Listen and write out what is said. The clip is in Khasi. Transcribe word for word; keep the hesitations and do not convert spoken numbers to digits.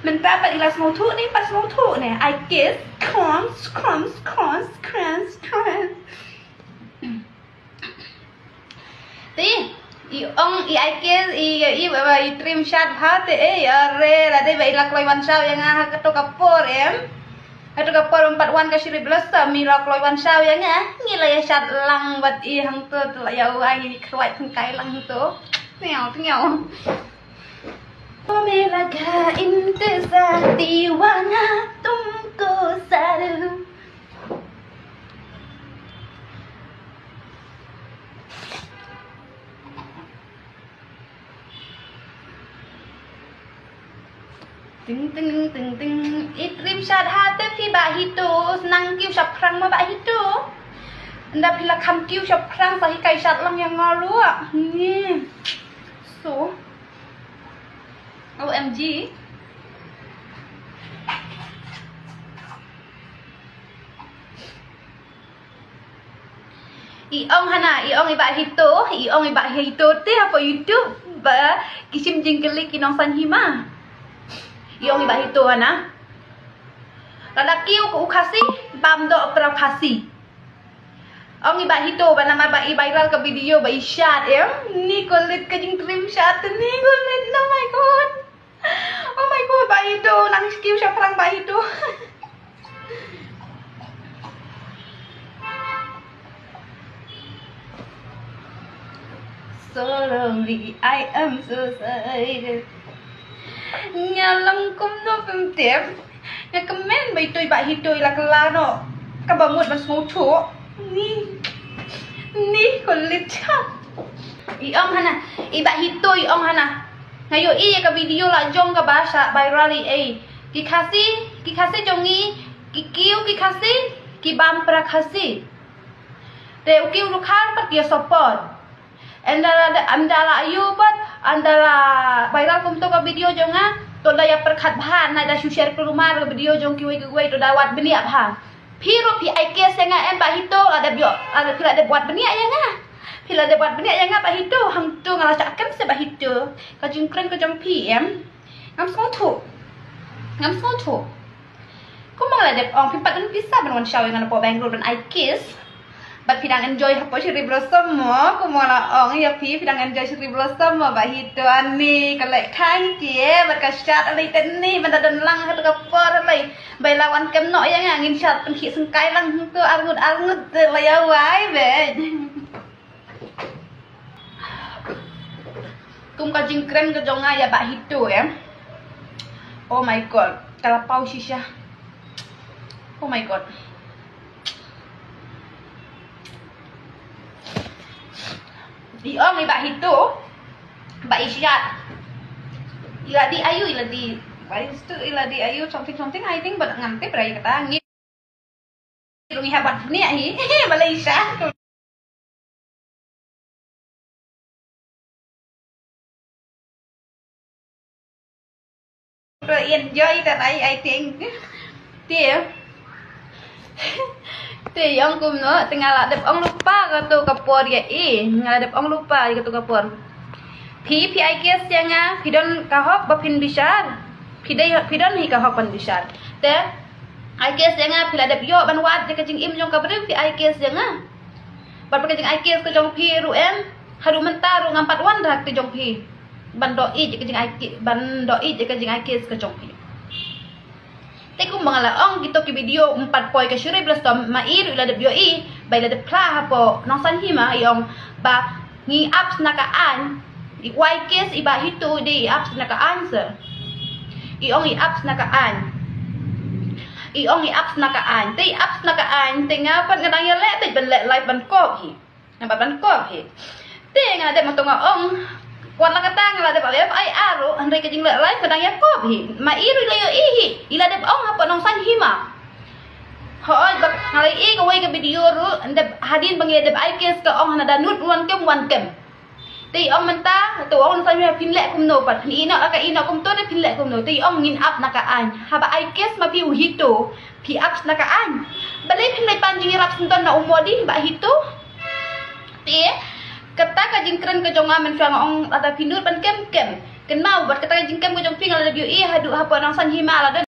Mynta pat i la sngewthuh ne, pat sngewthuh ne. I kiss, crumbs, crumbs, crumbs, crumbs, crumbs. Te i ong i I kiss i, i ba, ba i trim shad bha te, eh, are la dei ba i la kloi wan shaw ïa nga ha kato ka por em. Hato ka por em pat wan ka Cherry Blossom i la kloi wan shaw ïa nga. Ngi la ïa shad lang bad i hangto, te la ïa u ai ngi khrwai tengkai lang hangto. Tngiaw, tngiaw. ओ मेरा गया इंतजार दीवाना तुमको सारू। Ting ting ting ting. I trim shad ha te phi Bah Hito, nang kiew shaphrang ma Bah Hito. Nda phi la kham kiew shaphrang sa hikai shad lang ïa nga ruh. Ni. So. O M G. I ong hana, i ong i Bah Hito, i ong i Bah Hito te hapoh YouTube ba ki shim jingkylli ki nongsaiñ hima. I ong i Bah Hito hana. Lada kiew u Khasi, bam doh pra Khasi. Ong i Bah Hito ba namar ba i viral ka video ba i shad em. Ni ko lit ka jingtrim shad, ni ko lit, oh my God. Oh my God, Bah Hito, nang kiew shaphrang Bah Hito. So lonely, I am so sad. Nga long kumno pynthep. Nga kmen ba itei Bah Hito i la kylla noh kaba mut ban sngewthuh. Ni, ni ko lit. I ong hana, i Bah Hito i ong hana. Nga ïohi ïa ka video la jong kaba shah viral ei. Ki Khasi, ki Khasi jong ngi, ki kiew ki Khasi, ki bam pra Khasi. Te u kiew u Dkhar pat ki ïa support. Ynda la, ynda la ïoh pat, ynda la viral kumto ka video jong nga, to da ïa pyrkhat bha, nai da shu share klumar ka video jong kiwei kiwei, to da wad bniah bha. Phi ruh phi ai case ïa nga em Bah Hito, la dep ïoh, la dep, phi la dep wad bniah ïa nga. Phi la dep wad bniah ïa nga Bah Hito, hangto nga la shah kem se Bah Hito. Ka jingkren ka jong phi em. Ngam sngewthuh. Ngam sngewthuh. Kumba la dep ong, phi pat don pisa ban wan shaw ïa nga napoh Bangalore ban ai case. Bad phi dang enjoy hapoh Cherry Blossom mo, kumba la ong ïa phi, phi dang enjoy Cherry Blossom mo, Bah Hito ani, ka leh khang ki, bad ka shad ani te ni, ban da don lang ha ka por ani. Bai la wan kem noh ïa nga, ngin shad pynkhih syngkai lang hangto arngut arngut te la ïa wai bad. Kum ka jingkren ka jong nga ïa Bah Hito em. Oh my God, ka la paw shisha. Oh my God. I ong i Bah Hito ba i shad. I la dih aïu, i la dih, ba i stu, i la dih aïu, something something, I think, ba ngam tip rai kata ngi. Rung i ha bat bniah hi. Malaysia. Enjoy ta nai, I think. Te. Te ong kumno, te nga la dep ong lypa kato ka por ïa i, nga la dep ong lypa ïa kato ka por. Phi, phi ai case ïa nga, phi don ka hok ba phin bishar. Phi dei, phi don hi ka hok ban bishar. Te ai case ïa nga, phi la dep ïoh ban wad ïa ka jingim jong ka briew, phi ai case ïa nga. Bad ka jing ai case ka jong phi ruh em, haduh mynta ruh ngam pat wan da ka jong phi. Ban doh ïeit ïa ka jing ai, ban doh ïeit ïa ka jing ai case ka jong phi. Te kumba nga la ong, kito ki video ym pat poi ka Cherry Blossom, ma i ruh i la dep ïohi ba i la dep phla hapoh Nongsaiñ Hima, i ong ba ngi ap sna ka aiñ. I wai case i Bah Hito de, i ap sna ka aiñ se. I ong i ap sna ka aiñ. I ong i ap sna ka aiñ. Te i ap sna ka aiñ, te nga pat nga dang ïaleh beit ban leh live ban kop hi. Nga pat ban kop hi. Te nga dep, ma to nga ong, wat la kata nga la dep F I R ruh, hynrei ka jingleh live nga dang ïakop hi. Ma i ruh i la ïohi hi, i la dep ong hapoh Nongsaiñ Hima. Hooid, ba nga la ïohi kawei ka video ruh, dep hadien ba ngi dep ai case ka ong hana da nud wan kem, wan kem. Te i ong mynta, to ong Nongsaiñ Hima phin leh kumno pat, phin ïeh noh la ka ïeh noh kumto, te phin leh kumno. Te i ong ngin ap na ka aiñ. Haba ai case ma phi u Hito, phi ap na ka aiñ. Balei phin leh pan jingïarap syndon na u Modi, Bah Hito? Te kata ka jingkren ka jong nga, mynshuwa nga ong lada phi nud ban kem, kem. Kynmaw bad kata ka jingkem ka jong phi nga la dep ïohi haduh hapoh Nongsan Hima la dep